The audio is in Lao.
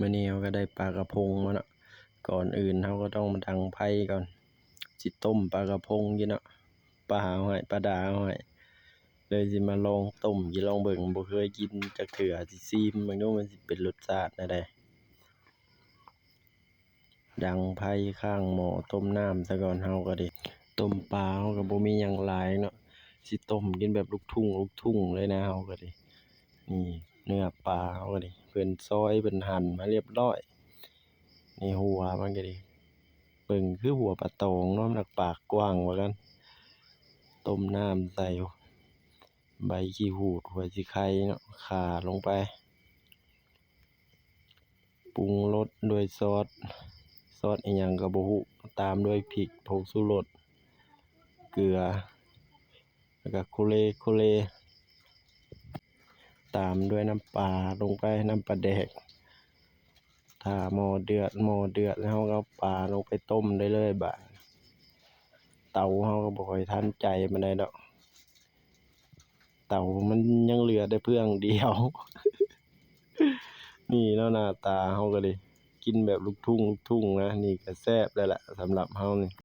ມື້ນີ້ເຮົາກໍໄດ້ປາກະພົງມາເນາະ. ກ່ອນອື່ນເຮົາກໍຕ້ອງມາດັງໄຟກ່ອນ. ຊິຕົ້ມປາກະພົງຢູ່ເນາະ. ປາເຮົາໃຫ້ ປາດາເຮົາໃຫ້ ເລີຍຊິມາລອງຕົ້ມ ຊິລອງເບິ່ງ. ບໍ່ເຄີຍກິນຈັກເທື່ອ ຊິຊີມເບິ່ງດູ ມັນຊິເປັນລົດຊາດແນວໃດ. ດັງໄຟ ຄ້າງໝໍ້ ຕົ້ມນ້ຳຊະກ່ອນ. ເຮົາກໍດີ ຕົ້ມປາເຮົາກໍບໍ່ມີຫຍັງຫຼາຍເນາະ ຊິຕົ້ມກິນແບບລູກທຸ່ງ ລູກທຸ່ງເລີຍນະ. ເຮົາກໍດີ ນີ້ເນື້ອປາເຮົາກໍດີ ເພິ່ນຊອຍ ເພິ່ນຫັ່ນມາລຽບລ້ອຍ. ນີ້ຫົວມັນກໍດີ ເບິ່ງຄືຫົວປາຕອງເນາະ ມັນໜັກປາກກວ້າງວ່າຊັ້ນ. ຕົ້ມນ້ຳໃສ່ ໃບຂີ້ຫູດ ຫົວສີໄຄເນາະ ຂ່າລົງໄປ. ປຸງລົດດ້ວຍຊອສ ຊອສອີ່ຫຍັງກໍບໍ່ຮູ້ ຕາມດ້ວຍພິກ ຜົງຊູລົດ ເກືອ ແລ້ວກໍໂຄເລໂຄເລ ຕາມດ້ວຍນ້ຳປາລົງໄປ ນ້ຳປາແດກ. ຖ້າໝໍ້ເດືອດ ໝໍ້ເດືອດແລ້ວ ເຮົາກໍເອົາປາລົງໄປຕົ້ມໄດ້ເລີຍບາດ. ເຕົາເຮົາກໍບໍ່ຄ່ອຍທັນໃຈປານໃດດອກ ເຕົາມັນຍັງເຫຼືອແຕ່ເຟືອງດຽວ. ນີ້ເນາະ ໜ້າຕາເຮົາກໍດີ ກິນແບບລູກທຸ່ງ ລູກທຸ່ງນະ. ນີ້ກໍແຊບແລ້ວລະ ສຳລັບເຮົານີ້.